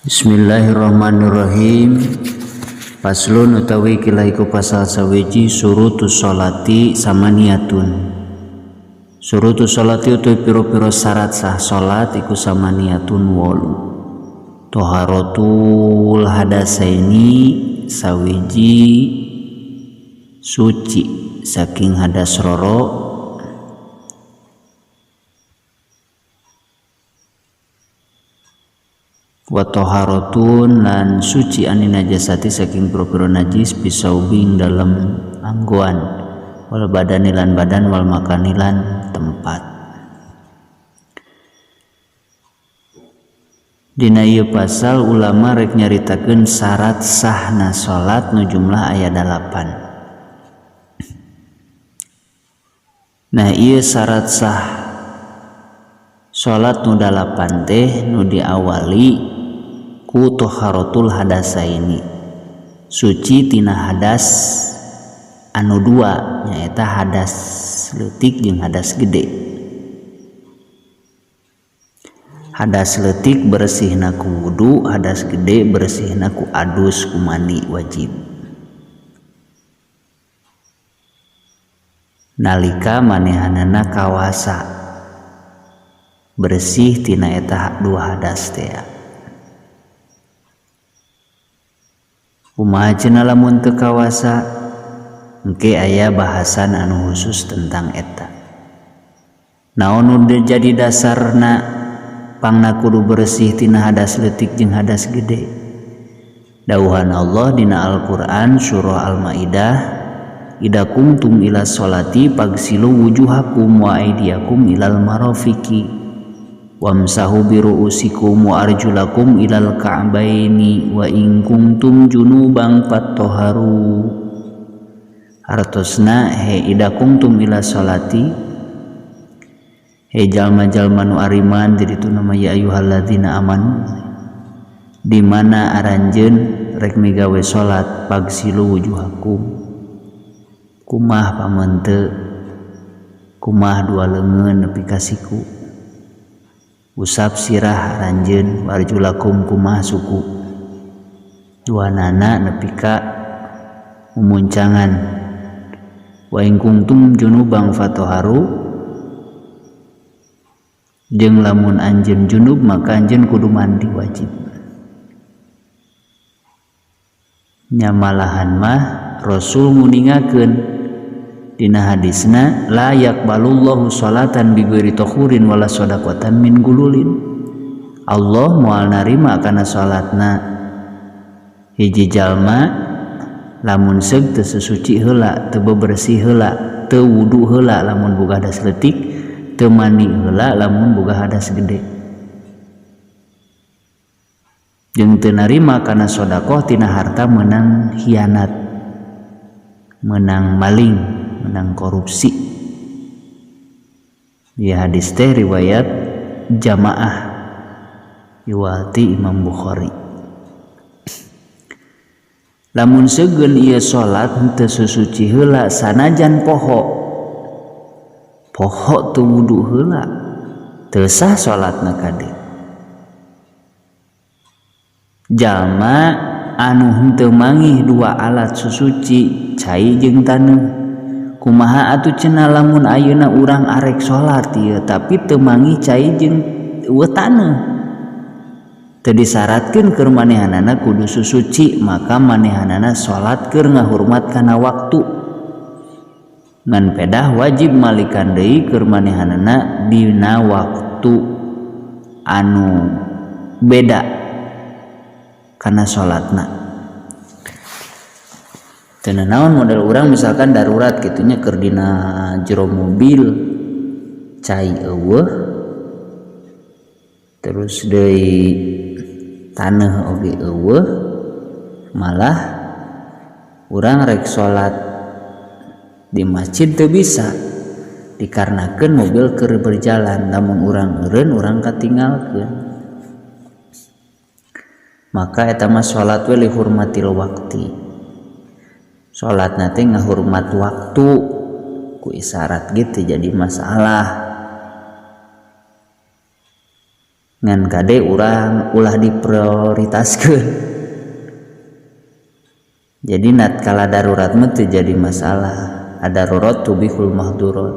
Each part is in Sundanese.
Bismillahirrahmanirrahim. Faslun utawi ikilah iku pasal sawiji syurutus sholati samaniyatun. Syurutus sholati utawi pira-pira syarat sah salat iku samaniyatun 8. Toharatul hadasaini sawiji suci saking hadas roro wa taharatun lan suci ani najasati saking pira-pira najis bisaubing dalam anggoan wal badani lan badan wal makani lan tempat. Dina ieu pasal ulama rek nyaritakeun syarat sahna salat nu jumlah aya 8. Nah ieu syarat sah salat nu 8 teh nu diawali ku taharatul hadasaini, suci tina hadas anu dua nyaeta hadas leutik jeung hadas gede. Hadas leutik bersihna ku wudu, hadas gede bersihna ku adus ku mandi wajib. Nalika manehanana kawasa bersih tina eta dua hadas teh. Kumaha cenah lamun teu kawasa? Engke aya bahasan anu khusus tentang eta. Naon nu jadi dasarna pangna kudu bersih tina hadas leutik jeung hadas gede? Dawuhan Allah dina Al-Qur'an surah Al-Maidah, Idza qumtum ila sholati fagsilu wujuhakum wa aydiyakum ilal marafiqi wamsahu bi ru'usikum wa arjulakum ilal ka'baini wa in kuntum junuban fattoharu. Artosna he idza qumtum ila sholati, he jalma-jalma nu ariman, jadi itu nama ya ayyuhalladzina amanu, di mana aranjeun rek migawe salat pagsilu wujuhakum, kumah pamente, kumah dua leungeun nepi ka siku, usap sirah aranjeun, warjulakum kumah suku dua nana nepi ka mumuncangan, wa in kuntum junubang fatoharu, jeung lamun anjeun junub maka anjeun kudu mandi wajib. Nyamalahan mah Rasul nguningakeun dina hadisna la yaqbalullahu sholatan bighairi tahurin wala shadaqatan min gululin. Allah moal narima kana salatna hiji jalma lamun seug teu sesuci heula, teu bebersih heula, teu wudu heula lamun boga hadas leutik, teu mandi heula lamun boga hadas gede, jeung teu narima kana sedekah tina harta meunang hianat, meunang maling, menang korupsi. Ya hadis teh riwayat jamaah riwayat Imam Bukhari. Lamun seugeun ieu salat teu susuci heula sanajan poho, poho teu wudu heula, teu sah salatna kade. Jalma anu henteu mangih dua alat susuci cai jeung taneuh, kumaha atuh cenah lamun ayeuna urang arek salat ieu tapi teu mangih cai jeung eueuh taneuh, teu disyaratkeun keur manehanana kudu susuci, maka manehanana salat keur ngahurmat kana waktu. Ngan pedah wajib malikan deui keur manehanana dina waktu anu beda kana salatna. Teu naon model urang misalkan darurat kitunya keur dina jero mobil cai eueuh terus deui taneuh oge eueuh, malah urang rek salat di masjid teu bisa dikarenakeun mobil keur berjalan, lamun urang eureun urang katinggalkeun. Maka eta mah salat we li hurmatil waqti, salatna teh ngahurmat waktu ku isyarat gitu jadi masalah. Ngan kade urang ulah diprioritaskeun. Jadi natkala darurat mah teu jadi masalah. Adarurat tubihul mahdurat.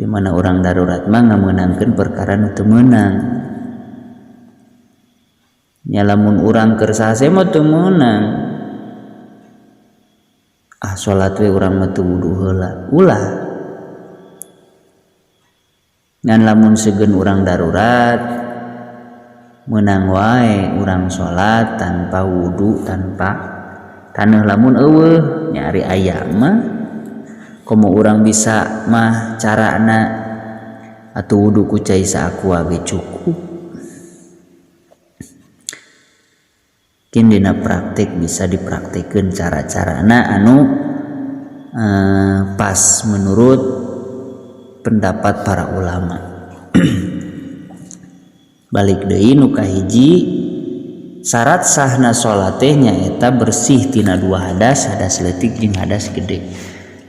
Di mana urang darurat mah ngameunangkeun perkara nu teu meunang. Nya lamun urang keur sahase mah teu meunang. Ah salat we urang mah teu wudu heula. Ulah. Ngan lamun segeun urang darurat meunang wae urang salat tanpa wudu, tanpa taneuh lamun eueuh nyari aya mah komo urang bisa mah carana atuh wudu ku cai saaqua ge cukup. Mungkin dina praktik bisa dipraktikkeun cara-carana anu pas menurut pendapat para ulama. Balik deui nu kahiji, syarat sahna salat teh nyaeta bersih tina dua hadas, hadas leutik jeung hadas gede.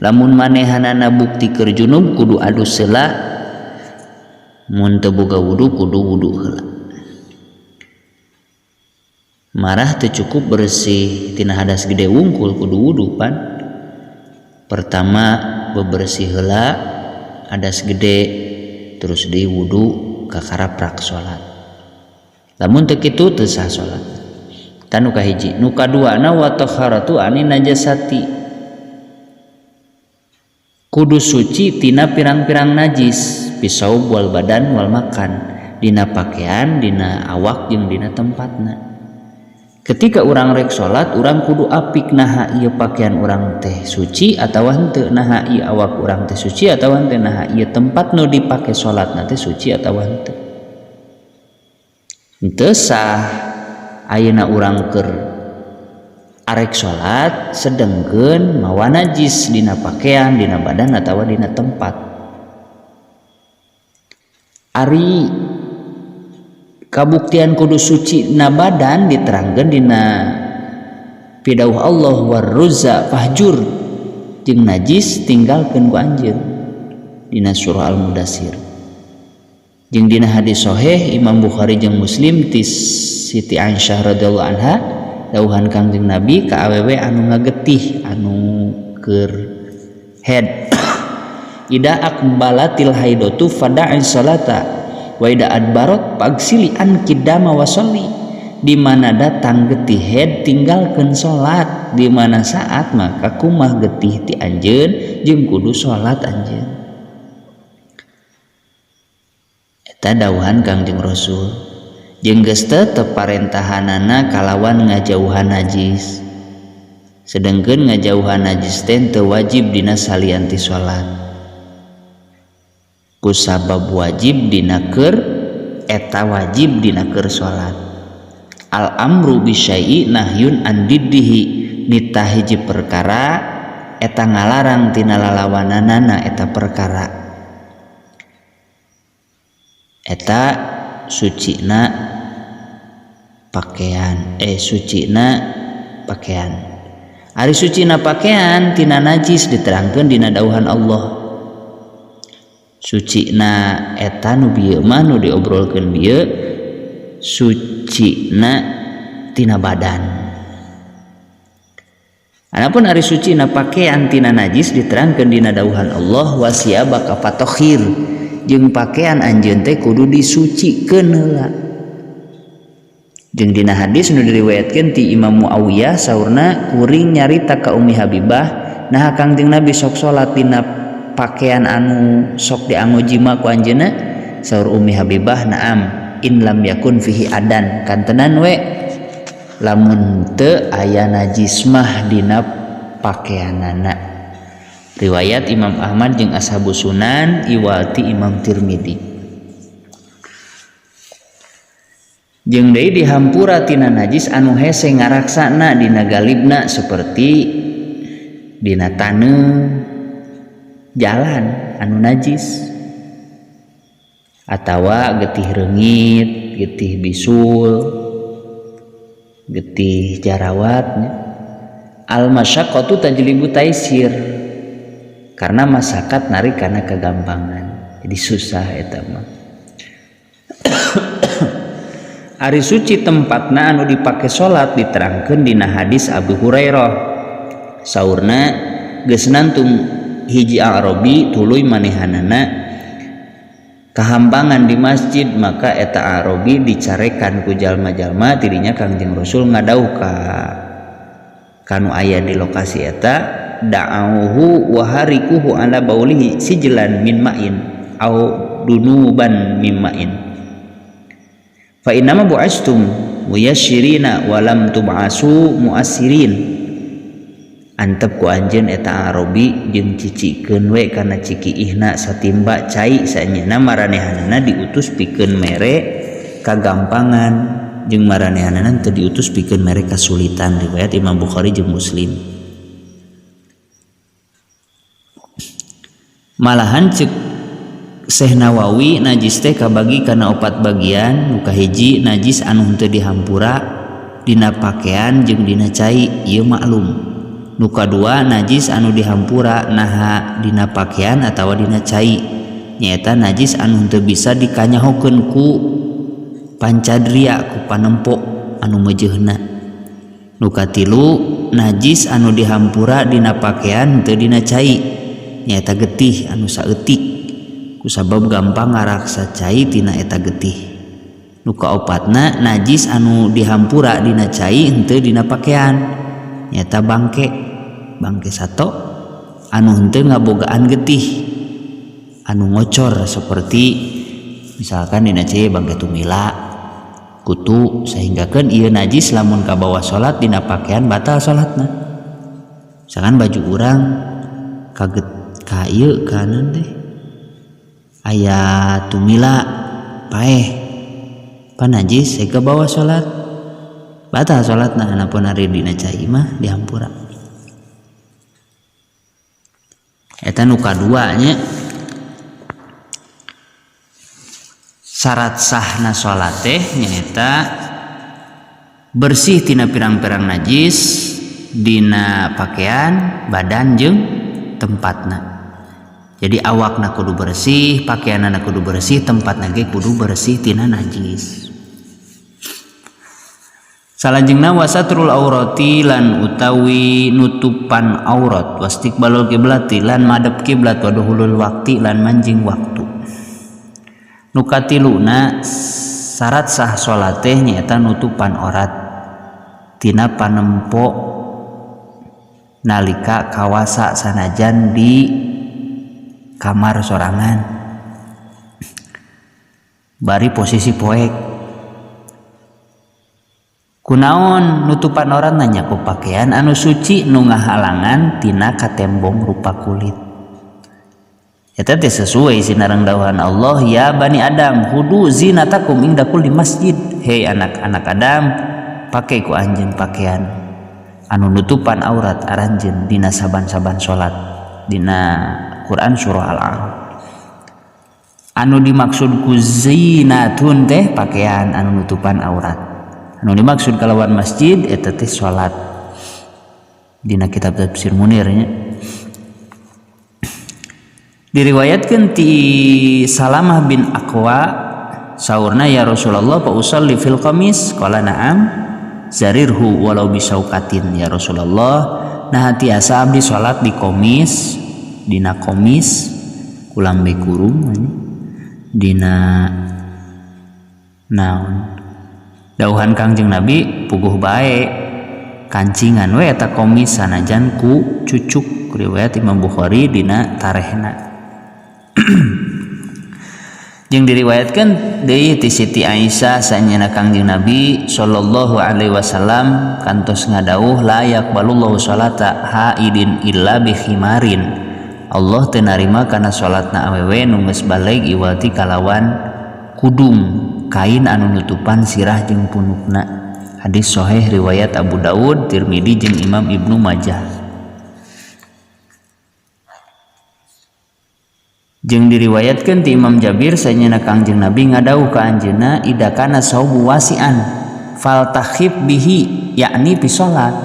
Lamun manehanana bukti keur junub kudu adus heula, mun teu boga wudu kudu wudu heula. Marah teu cukup bersih tina hadas gede wungkul kudu wudu pan. Pertama bebersih heula hadas gede, terus deui wudu kakara prak salat. Lamun teu kitu teu sah salat. Tah nu kahiji, nu kaduana wa taharatu ani najasati. Kudu suci tina pirang-pirang najis, pisaub wal badan wal makan, dina pakaian, dina awak jeung dina tempatna. Ketika urang rek salat, urang kudu apik naha ieu pakaian urang teh suci atawa henteu, naha ieu awak urang teh suci atawa henteu, naha ieu tempat nu dipake salatna teh suci atawa henteu. Henteu sah ayeuna urang keur arek salat sedengkeun mawa najis dina pakaian, dina badan atawa dina tempat. Ari kabuktian kudu suci na badan diterangkeun dina pidauh Allah warruza fahjur, jeung najis tinggalkeun ku anjeun dina surah Al-Mudassir. Jeung dina hadis sahih Imam Bukhari jeung Muslim ti Siti Aisyah radhiyallahu anha dauhan Kangjeng Nabi ka awewe anu ngagetih anu keur head ida aqbalatil haidatu fada'i salata wa ida adbarat pagsili an kidama wa sholli. Di mana datang getih head tinggalkeun salat, di mana saat maka kumah getih ti anjeun jeung kudu salat anjeun. Eta dawuhan Kangjeng Rasul. Jeung geus tetep parentahanana kalawan ngajauhan najis. Sedengkeun ngajauhan najis teh teu wajib dina salian ti salat. Kusabab wajib dina keur eta wajib dina keur salat. Al amru bisyai'i nahyun an diddihi, nitah hiji perkara eta ngalarang tina lalawananana eta perkara. Eta sucina pakaian, sucina pakaian. Ari sucina pakaian tina najis diterangkeun dina dauhan Allah. Sucina eta nu bieu mah nu diobrolkeun bieu sucina tina badan. Adapun ari sucina pakaian tina najis diterangkeun dina dauhan Allah wasiabaka fatokhir, jeung pakaian anjeun teh kudu disucikeun heula. Jeung dina hadis nu diriwayatkeun ti Imam Muawiyah saurna kuring nyarita ka Ummi Habibah naha Kangjeng Nabi sok salat dina pakaian anu sok dianggo jima ku anjeunna. Saur Ummi Habibah naam in lam yakun fihi adan, kantenan we lamun teu aya najis mah dina pakaianana. Riwayat Imam Ahmad jeung Ashabu Sunan iwati Imam Tirmidzi. Jeung deui dihampura tina najis anu hese ngaraksana dina galibna seperti dina taneuh jalan anu najis atawa getih reungit, getih bisul, getih jarawat. Al masyaqqatu tajlibu taisir, karena masyarakat narik karena kegampangan, jadi susah eta mah. Ari suci tempatna anu dipake salat diterangkeun dina hadis Abu Hurairah. Saurna geus nantung hiji Arabi tuluy manehanana kahampangan di masjid, maka eta Arabi dicarekan ku jalma-jalma tidinya Kangjeng Rasul ngadauh ka kanu aya di lokasi eta da'auhu wa harikuhu ala baulihi sijlan min ma'in au dunuban min ma'in fa innama bu'astum muyassirina wa lam tub'asu mu'assirin. Antep ku anjeun eta Arabi jeung cicikeun we kana cikiihna satimba cai sanyana maranehanana diutus pikeun mere kagampangan jeung maranehanana teu diutus pikeun mere kasulitan. Riwayat Imam Bukhari jeung Muslim. Malahan cek Syekh Nawawi najis teh kabagi kana opat bagian. Nu kahiji najis anu henteu dihampura dina pakean jeung dina cai, ieu maklum. Nu kadua najis anu dihampura naha dina pakean atawa dina cai, nyaeta najis anu henteu bisa dikanyahokeun ku pancadria ku panempo anu meujeuhna. Nu katilu najis anu dihampura dina pakean henteu dina cai, nyaeta getih anu saeutik kusabab gampang ngaraksa cai tina eta getih. Nu kaopatna najis anu dihampura dina cai henteu dina pakean, nyaeta bangke bangke sato anu henteu ngabogaan getih anu ngocor seperti misalkan dina cai bangke tumila kutu, sehinggakeun ieu najis lamun kabawa salat dina pakaian batal salatna. Misalkan baju urang kaget ka ieu kanan teh aya tumila paeh pan najis sehingga bawa salat batal salatna, anapun ari dina cai mah dihampura. Eta nu kadua nya syarat sahna salat teh nyaeta bersih tina pirang-pirang najis dina pakaian badan jeung tempatna. Jadi awakna kudu bersih, pakaianna kudu bersih, tempatna ge kudu bersih tina najis. Salajengna wasatrul aurati lan utawi nutupan aurat, wastiqbalul kiblati lan madhep kiblat, wa duhulul waqti lan manjing waktu. Nu katiluna syarat sah salat teh nyaeta nutupan aurat tina panempo nalika kawasa sanajan di kamar sorangan bari posisi poek. Kunaon nutupan aurat nanya ku pakaian anu suci nu ngahalangan tina katembong rupa kulit. Eta teh sesuai sinareng dawuhan Allah, ya bani Adam hudu zinatakum inda kulli masjid. Hei anak-anak Adam, pakai ku anjeun pakaian anu nutupan aurat aranjeun dina saban-saban salat. Dina Quran surah Al-A'raf. Anu dimaksud ku zinatun teh pakaian anu nutupan aurat. Anu dimaksud kalawan masjid eta teh salat. Dina kitab tafsir Munir nya. Diriwayatkeun ti Salamah bin Aqwa saurna ya Rasulullah fa usalli fil qamis, qala na'am zarirhu walau bisaukatin. Ya Rasulullah, nah tiasa abdi salat di komis, dina komis kulambe kurung dina naon. Dauhan Kangjeng Nabi puguh bae kancingan we eta komis sanajan ku cucuk. Riwayat Imam Bukhari dina tarehna. Jeung diriwayatkeun deui ti Siti Aisyah sanyana Kangjeng Nabi sallallahu alaihi wasallam kantos ngadawuh la yaqbalullahu salata haidin illa bi khimarin. Allah teu narima kana salatna awewe nu geus baleg iwati kalawan kudung kain anu nutupan sirah jeung punukna. Hadis sahih riwayat Abu Daud, Tirmidzi jeung Imam Ibnu Majah. Jeung diriwayatkeun ti Imam Jabir sanyana Kangjeng Nabi ngadawuh ka anjeunna ida kana saubu wasian faltakhib bihi yakni fi salat.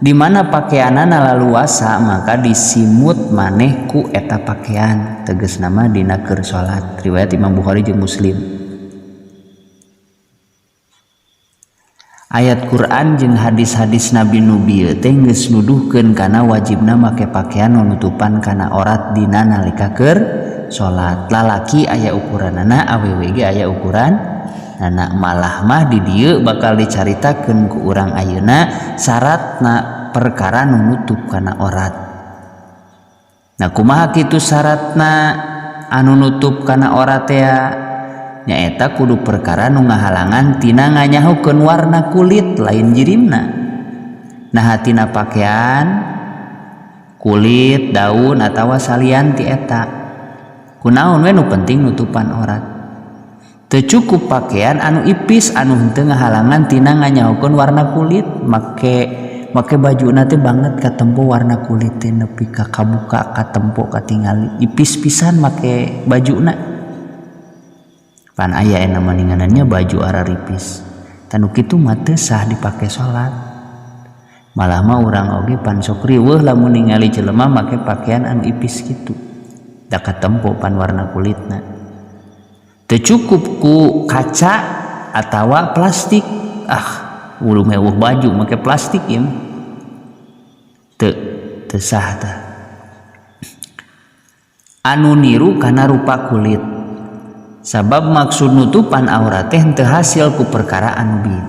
Di mana pakaianana laluasa maka disimut maneh ku eta pakaian, tegasna mah dina keur salat. Riwayat Imam Bukhari jeung Muslim. Ayat Quran jeung hadis-hadis Nabi nu bieu teh geus nuduhkeun kana wajibna make pakaian nu nutupan kana aurat dina nalika keur salat. Lalaki aya ukuranana, awewe ge aya ukuran nana. Malah mah di dieu bakal dicaritakeun ku urang ayeuna syaratna perkara nu nutup kana aurat. Nah, kumaha kitu syaratna anu nutup kana aurat teh? Nyaeta kudu perkara nu ngahalangan tina nganyahokeun warna kulit lain jirimna. Nah, tina pakaian kulit, daun atawa salian ti eta. Kunaon we nu penting nutupan aurat. Teu cukup pakaian anu ipis anu henteu ngahalangan tina nganyahokeun warna kulit, make bajuna teh banget katempo warna kulit teh nepi ka kabuka katempo katingali ipis pisan make bajuna. Pan aya ena maninganannya baju araripis. Tanu kitu mah teu sah dipake salat. Malah mah urang oge pan sok riweuh lamun ningali jelema make pakaian anu ipis kitu. Da katempo pan warna kulitna. Teu cukup ku kaca atawa plastik. Ah, ulu mewah baju make plastik ieu mah. Teu sah tah. Anu niru kana rupa kulit. Sabab maksud nutupan aurat teh henteu hasil ku perkara anu bieu.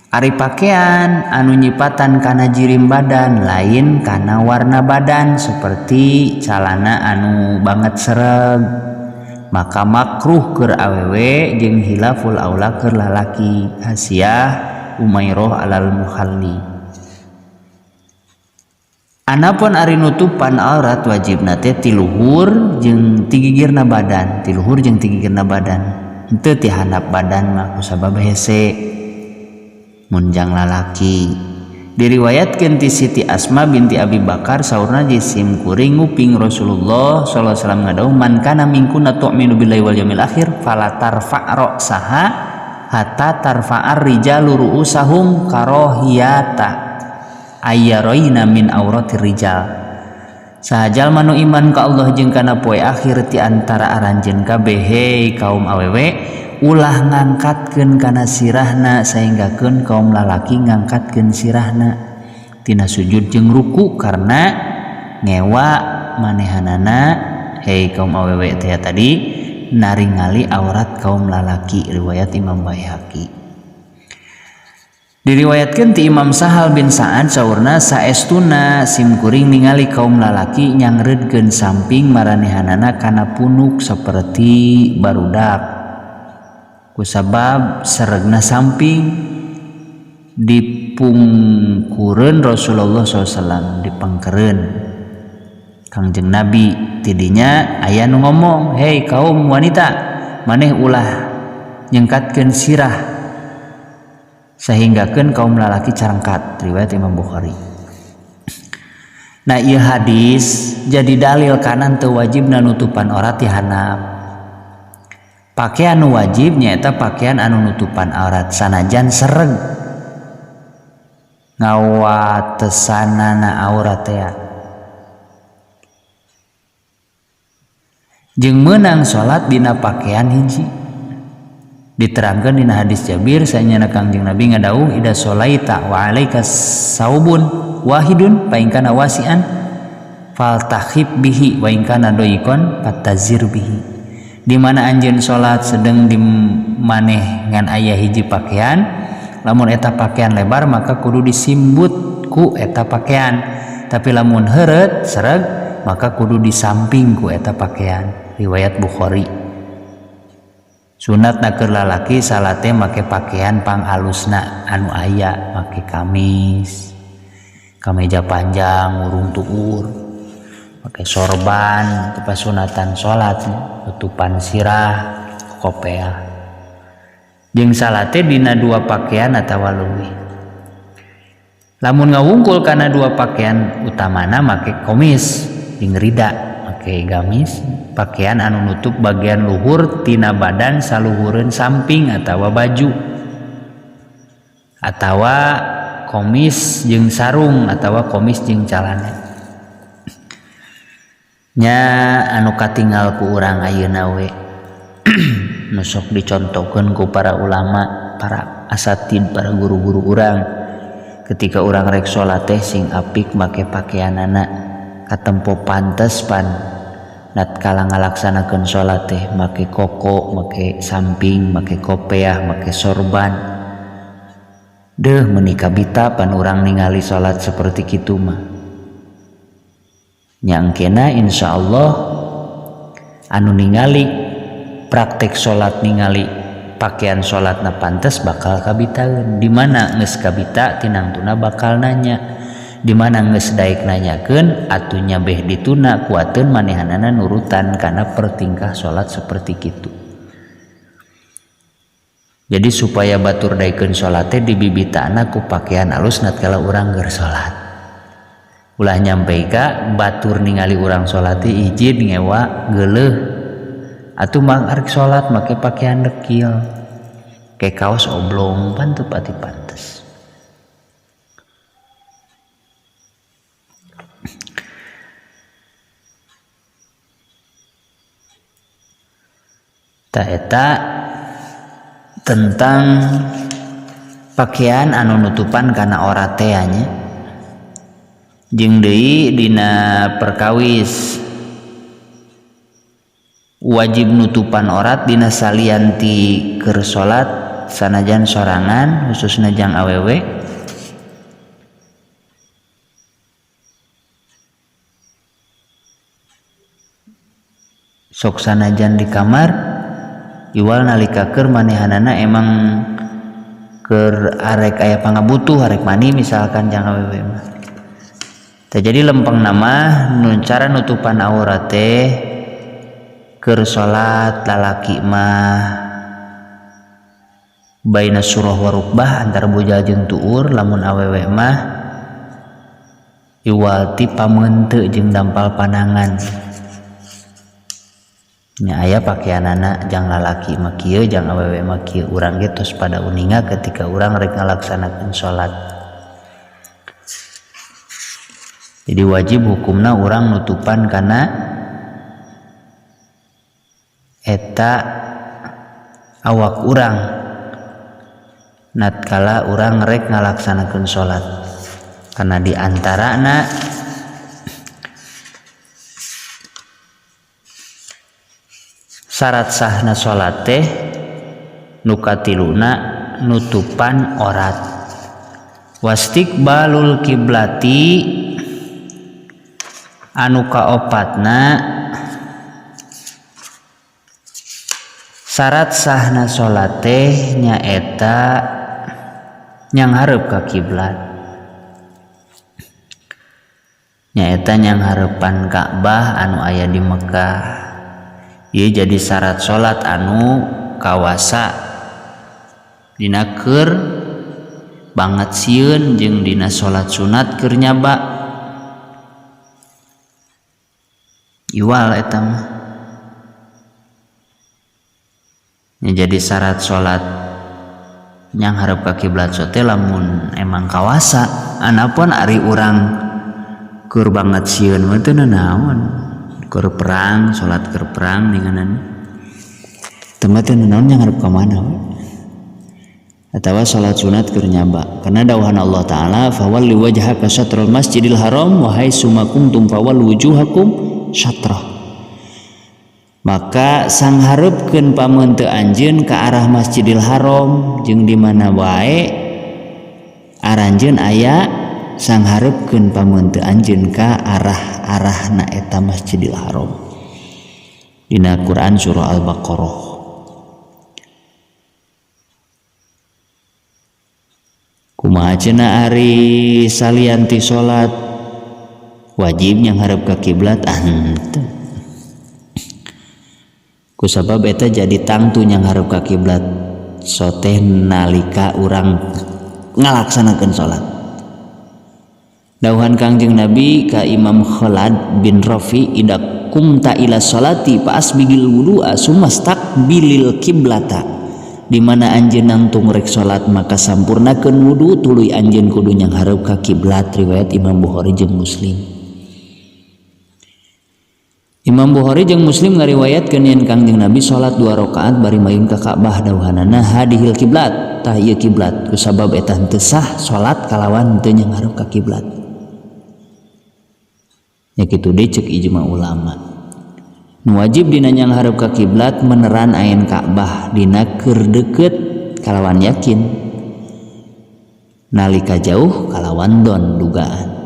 Ari pakaian anu nyipatan kana jirim badan lain kana warna badan seperti calana anu banget sereg, maka makruh keur awewe jeung hilaful aula keur lalaki. Hasiah Umairah alal Muhalli. Anapun ari nutupan aurat wajibna teh ti luhur jeung ti gigirna badan, ti luhur jeung ti gigirna badan. Henteu ti handap badan mah kusabab hese mun jang lalaki. Diriwayatkeun ti Siti Asma binti Abi Bakar saurna jisim kuring nguping Rasulullah sallallahu alaihi wasallam ngadawuh man kana minkunna tu'minu billahi wal yaumil akhir fala tarfa' ra'saha hatta tarfa'ar rijalu ru'usahum karohiyata ayyaraina min auratir rijal. Saha jalma nu iman ka Allah jeung kana poe akhir ti antara aranjeun kabeh hei kaum awewe ulah ngangkatkeun kana sirahna sahinggakeun kaum lalaki ngangkatkeun sirahna tina sujud jeung ruku karena ngewa manehanana hei kaum awewe teh tadi naringali aurat kaum lalaki. Riwayat Imam Baihaqi. Diriwayatkeun ti Imam Sahal bin Sa'ad saurna saestuna simkuring ningali kaum lalaki nyangreudkeun samping maranehanana kana punuk seperti barudak kusabab seregna samping dipungkureun Rasulullah sallallahu alaihi wasallam dipangkereun Kangjeng Nabi. Tidinya aya nu ngomong, hei kaum wanita, maneh ulah nyengkatkeun sirah sehinggakeun kaum lalaki carangkat. Riwayat Imam Bukhari. Nah, ieu hadis jadi dalil kana teu wajibna nutupan aurat ti handap. Pakaian nu wajib nyaeta pakaian anu nutupan aurat sanajan sereg ngawatesanana aurat teh jeung meunang salat dina pakaian hiji. Diterangkan dina hadis Jabir sanyana Kangjeng Nabi ngadawuh ida sholaita wa alaika saubun wahidun fa in kana wasi'an faltakhib bihi wa in kana doikon fatazir bihi. Di mana anjeun salat sedeng di maneh ngan aya hiji pakaian, lamun eta pakaian lebar maka kudu disimbut ku eta pakaian, tapi lamun heureut sereg maka kudu disamping ku eta pakaian. Riwayat Bukhari. Sunat keur lalaki salate make pakaian pangalusna anu aya, make kamis, kameja panjang urung tuur, make sorban, itu sunatan salat, tutupan sirah, kopea. Jeung salate dina dua pakaian atawa leuwih. Lamun ngawungkul kana dua pakaian utamana make komis jeung rida, make gamis, pakaian anu nutup bagian luhur tina badan saluhureun samping atawa baju atawa komis jeung sarung atawa komis jeung calana. Nya anu katingal ku urang ayeuna we nu sok dicontohkeun ku para ulama, para asatid, para guru-guru urang, ketika urang rek salat teh sing apik make pakaianana, katempo pantes pan natkala ngalaksanakeun salat teh make koko, make samping, make kopeah, make sorban. Deuh meuni kabita pan urang ningali salat seperti kitu mah. Nya engkena insyaallah anu ningali praktek salat, ningali pakaian salatna pantes bakal kabitaeun. Di mana geus kabita tinangtuna bakal nanya, di mana geus daek nanyakeun atuh nya beh dituna kuateun manehanana nurutan kana pertingkah salat seperti kitu. Jadi supaya batur daekeun salat teh dibibitana ku pakaian alus natkala urang keur salat. Ulah nyampe ka batur ningali urang salat teh ijid ngewa geuleuh atuh mah arek salat make pakaian dekil ke kaos oblong pan teu pati pantes. Ta eta tentang pakaian anu nutupan kana orat teh nya. Jeung deui dina perkawis wajib nutupan orat dina salian ti keur salat sanajan sorangan khususna jang awewe. Sok sanajan di kamar iwal nalika keur manehanana emang keur arek aya pangabutuh arek mani misalkan jang awewe mah. Tah jadi lempeng nama nun cara nutupan aurat teh keur salat lalaki mah baina surah wa rukbah antara bujal jeung tuur, lamun awewe mah iwal ti pameunteuk jeung dampal panangan. Nya aya pakaianana jang lalaki mah kieu jang awewe mah kieu, urang ge tos pada uninga ketika urang rek ngalaksanakeun salat. Jadi wajib hukumna urang nutupan kana eta awak urang natkala urang rek ngalaksanakeun salat. Karena di antarana syarat sahna salat teh nu katiluna nutupan orat. Wastiqbalul kiblati anu kaopatna syarat sahna salat teh nyaeta nyanghareup ka kiblat, nyaeta nyanghareupan Ka'bah anu aya di Mekah. Ieu jadi syarat salat anu kawasa dina keur banget sieun jeung dina salat sunat keur nyaba iwal eta mah. Nya jadi syarat salat nyanghareup ka kiblat sote lamun emang kawasa. Anapun ari urang keur banget sieun mah teu nanaon, keur perang salat keur perang ninganan teu mah teu nanaon nyanghareup ka mana we. Atawa salat sunat keur nyaba, karena dawuhan Allah Ta'ala fawalli wajhaka syatrul masjidil haram wa haitsu ma kuntum fawallu wujuhakum syatrah. Maka sanghareupkeun pameunteun anjeun ka arah Masjidil Haram jeung di mana wae aranjeun aya sanghareupkeun pameunteun anjeun ka arah-arahna eta Masjidil Haram. Dina Quran surah Al-Baqarah. Kumaha cenah ari salian ti salat wajib nyanghareup ka kiblat? Henteu. Kusabab eta jadi tangtu nyanghareup ka kiblat soteh nalika urang ngalaksanakeun salat. Dawuhan Kangjeng Nabi ka Imam Khalad bin Rafi, ida kumta ila salati fa asbigil wudu'a sumastaqbilil kiblata. Di mana anjeun nangtung rek salat maka sampurnakeun wudu tuluy anjeun kudu nyanghareup ka kiblat. Riwayat Imam Bukhari jeung Muslim. Imam Bukhari jeung Muslim ngariwayatkeun yen Kangjeng Nabi salat 2 rakaat bari mayun ka Ka'bah. Dawuhanana hadihil kiblat, Tah ieu kiblat kusabab eta henteu sah salat kalawan henteu nyanghareup ka kiblat. Nya kitu deui ceuk ijma ulama. Nu wajib dina nyanghareup ka kiblat meneran ayen Ka'bah dina keur deukeut kalawan yakin, nalika jauh kalawan don dugaan.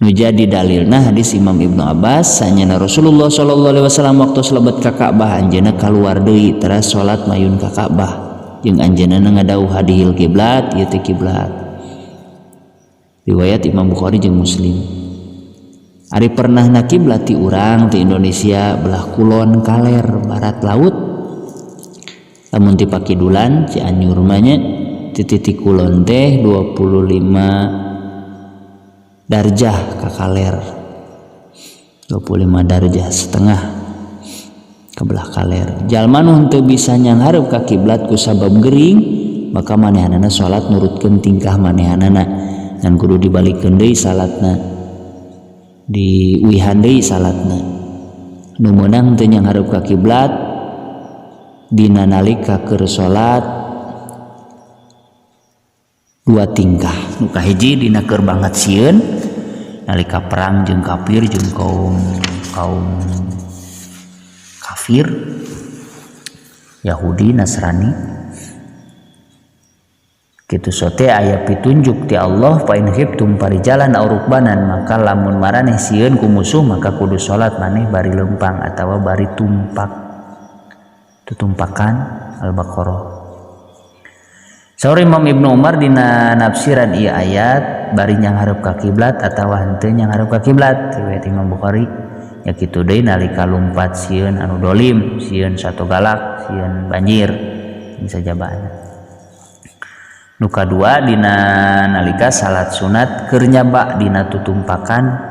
Nu jadi dalilna hadis Imam Ibnu Abbas sanyana Rasulullah sallallahu alaihi wasallam waktu lebet ka Ka'bah anjeunna kaluar deui teras salat mayun ka Ka'bah jeung anjeunna ngadauh hadihil kiblat ieu teh kiblat. Riwayat Imam Bukhari jeung Muslim. Ari pernahna kiblat ti urang ti Indonesia belah kulon kaler barat laut. Lamun ti Pakidulan Cianjur mah nya ti titik kulon teh 25 darjah ka kaler, 25 darjah setengah ke belah kaler. Jalma nu henteu bisa nyanghareup ka kiblat ku sabab gering, maka manehanana salat nurutkeun tingkah manehanana dan kudu dibalikeun deui salatna, diuihan deui salatna. Nu meunang teu nyanghareup ka kiblat dina nalika keur salat dua tingkah. Nu kahiji dina keur banget sieun nalika perang jeung kafir jeung kaum kafir Yahudi Nasrani. Kitu sote aya pitunjuk ti Allah fa in khiftum farijalan aw rukbanan, maka lamun maraneh sieun ku musuh maka kudu salat maneh bari leumpang atawa bari tumpak tutumpakan. Al-Baqarah. Saur Imam Ibnu Umar dina nafsiran ieu ayat bari nyanghareup ka kiblat atawa henteu nyanghareup ka kiblat, riwayat Imam Bukhari. Ya kitu deui nalika lumpat sieun anu dolim, sieun sato galak, sieun banjir jeung sajabana. Nu kadua dina nalika salat sunat keur nyaba dina tutumpakan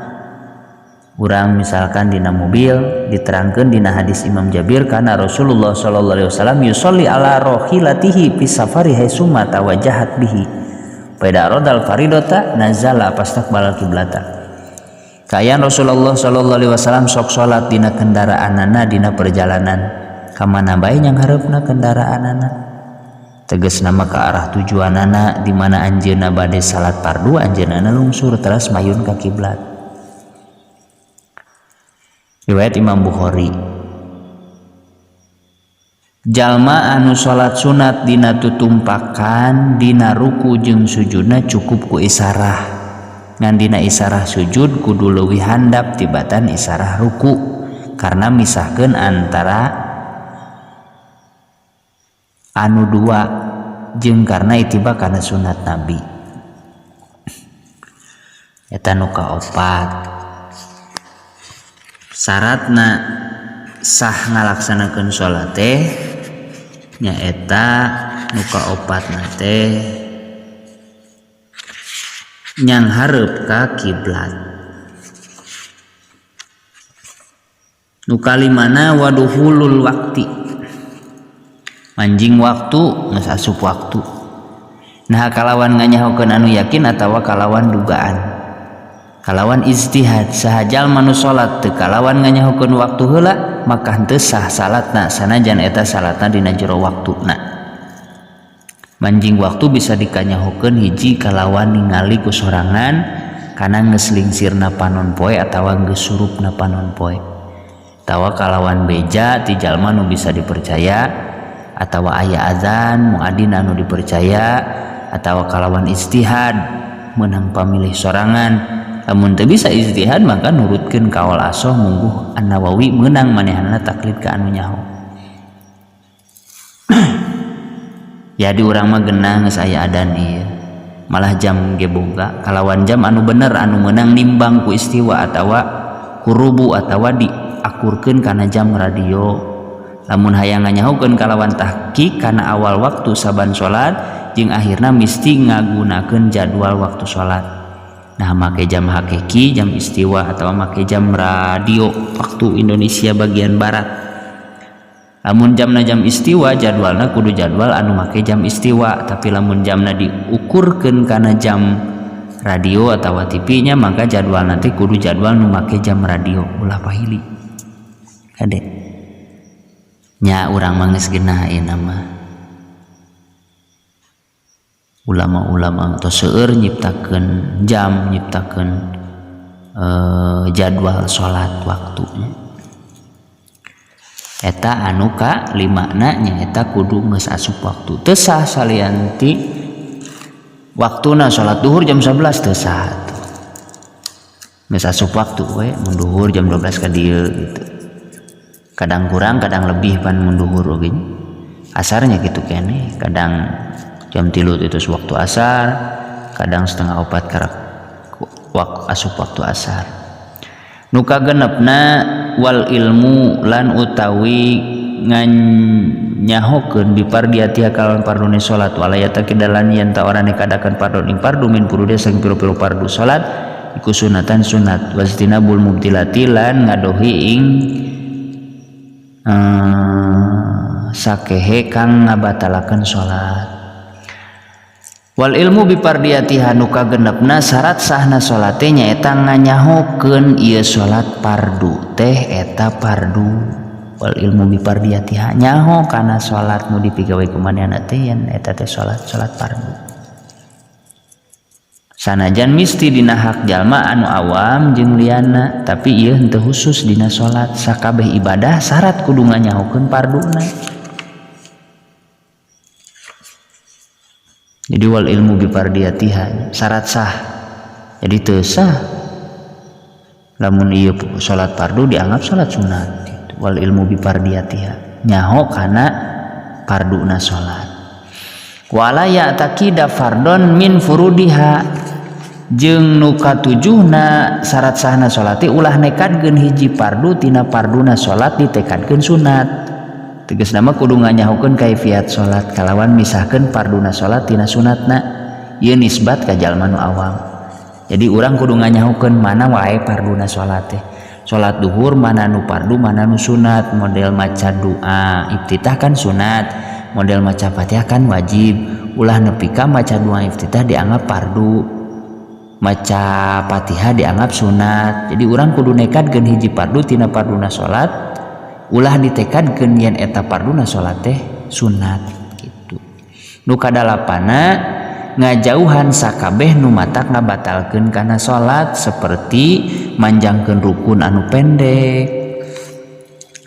urang misalkan dina mobil, diterangkeun dina hadis Imam Jabir kana Rasulullah sallallahu alaihi wasallam yusolli ala rohilatihi fi safari haitsuma tawajjahat bihi fa idza aradal faridata nazala fastaqbala qiblata. Kaayaan Rasulullah sallallahu alaihi wasallam sok salat dina kendaraanana dina perjalanan ka mana bae nyanghareupna kendaraanana, tegas nama ke arah tujuanana di mana anjeunna bade salat fardu anjeunna lungsur teras mayun ka kiblat. Riwayat Imam Bukhari. Jalma anu salat sunat dina tutumpakan dina ruku jeung sujudna cukup ku isarah, ngan dina isarah sujud kudu leuwih handap tibatan isarah ruku karena misahkeun antara anu dua jeung karena itiba kana sunat Nabi. Eta nu kaopat. Syaratna sah ngalaksanakeun salat teh nyaeta nu kaopatna teh nyanghareup ka kiblat. Nu kalimana waduhulul waqti, manjing waktu geus asup waktu. Nah kalawan nganyahokeun anu yakin atawa kalawan dugaan, kalawan ijtihad. Saha jalma nu salat teu kalawan nganyahokeun waktu heula maka henteu sah salatna sanajan eta salatna dina jero waktuna. Manjing waktu bisa dikanyahokeun hiji kalawan ningali ku sorangan kana geus lingsirna panon poe atawa geus surupna panon poe, atawa kalawan beja ti jalma nu bisa dipercaya, atawa aya azan muadin anu dipercaya, atawa kalawan ijtihad meunang pamilih sorangan. Lamun teu bisa ijtihad maka nurutkeun kaul asoh mungguh An-Nawawi meunang manehanna taklid ka anu nyaho. Ya di urang mah genah geus aya adan ieu, malah jam ge boga kalawan jam anu bener anu meunang nimbang ku istiwa atawa ku rubu atawa diakurkeun kana jam radio. Lamun hayang nganyahokeun kalawan tahqiq kana awal waktu saban salat jeung akhirna misti ngagunakeun jadwal waktu salat. Nah make jam hakiki, jam istiwa atau make jam radio waktu Indonesia bagian barat. Lamun jamna jam istiwa jadwalna kudu jadwal anu make jam istiwa, tapi lamun jamna diukurkeun kana jam radio atawa TV nya maka jadwal nanti kudu jadwal nu make jam radio ulah pahili. Kade nya urang mah geus genah ayeuna mah. Ulama-ulama atau seueur nyiptakeun jam, nyiptakeun jadwal salat waktunya. Eta anu ka limana nyaeta kudu geus asup waktu. Teu sah salian ti waktuna salat duhur jam 11 teu sah. Geus asup waktu we mun duhur jam 12 ka dieu gitu. Kadang kurang, kadang lebih pan mun duhur oge. Asarnya gitu keneh, kadang jam 3 itu waktu asar, kadang setengah opat karak asup waktu asar. Nu kagenepna wal ilmu lan utawi nganyahokeun bipardiatiha kalawan pardune salat walayata kidalan yen ta ora nekadakeun pardon ing pardu min purude saking pira-pira pardu salat iku sunatan sunat wajtinabul mubtilati lan ngadohi ing sakehe kang ngabatalakeun salat. Wal ilmu bipardiyatiha nu kagenepna syarat sahna salate nyaeta nganyahokeun ieu salat pardu teh eta pardu. Wal ilmu bipardiyatiha nyaho kana salat nu dipigawe ku manehna teh yen eta teh salat pardu. Sanajan misti dina hak jalma anu awam jeung liana, tapi ieu henteu khusus dina salat, sakabeh ibadah syarat kudu nganyahokeun parduna. Jadi wal ilmu bipardiyatiha syarat sah. Jadi teu sah lamun ieu salat fardu dianggap salat sunat gitu. Wal ilmu bipardiyatiha nyaho kana farduna salat. Wala ya'taqida fardon min furudiha jeung nu katujuhna syarat sahna salat teh ulah nekadkeun hiji fardu tina farduna salat ditekadkeun sunat. Tegasna mah kudu nganyahokeun kaifiat salat kalawan misahkeun farduna salat tina sunatna. Ieu nisbat ka jalma nu awam. Jadi urang kudu nganyahokeun mana wae farduna salat teh. Salat duhur mana nu fardu mana nu sunat, model maca doa iftitah kan sunat, model maca Fatihah kan wajib. Ulah nepi ka maca doa iftitah dianggap fardu, maca Fatihah dianggap sunat. Jadi urang kudu nekadkeun hiji fardu tina farduna salat, ulah ditekadkeun yen eta farduna salat teh sunat gitu. Nu kadalapana ngajauhan sakabeh nu matak ngabatalkeun kana salat seperti manjangkeun rukun anu pendek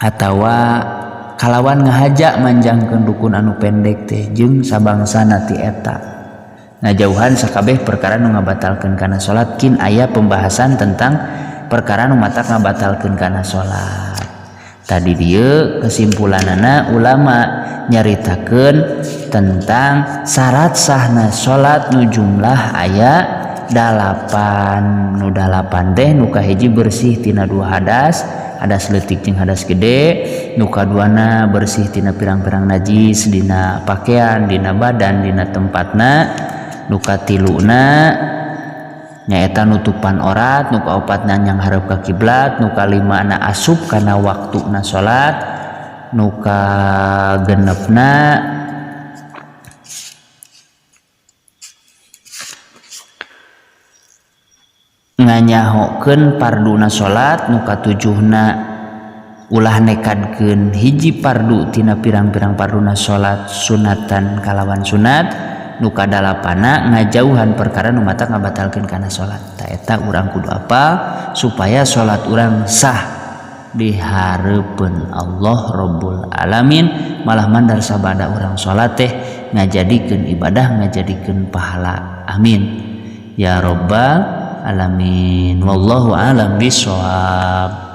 atawa kalawan ngahaja manjangkeun rukun anu pendek teh jeung sabangsana ti eta. Ngajauhan sakabeh perkara nu ngabatalkeun kana salat. Kin aya pembahasan tentang perkara nu matak ngabatalkeun kana salat. Tadi dieu kesimpulanana ulama nyaritakeun tentang syarat sahna salat nu jumlah aya 8. Nu 8 teh nu kahiji bersih tina dua hadas, hadas leutik jeung hadas gede. Nu kaduana bersih tina pirang-pirang najis dina pakaian, dina badan, dina tempatna. Nu katiluna nyaeta nutupan orat, nu kaopatna nyanghareup ka kiblat, nu kalimana asup kana waktuna salat, nu kagenepna nganyahokeun farduna salat, nu katujuhna ulah nekadkeun hiji fardu tina pirang-pirang farduna salat sunatan kalawan sunat, nu kadalapana ngajauhan perkara nu matak ngabatalkeun kana salat. Ta eta urang kudu apal supaya salat urang sah di hareupeun Allah Rabbul Alamin. Malah mandar sabada urang salat teh ngajadikeun ibadah, ngajadikeun pahala. Amin ya rabbal alamin. Wallahu alam bisawab.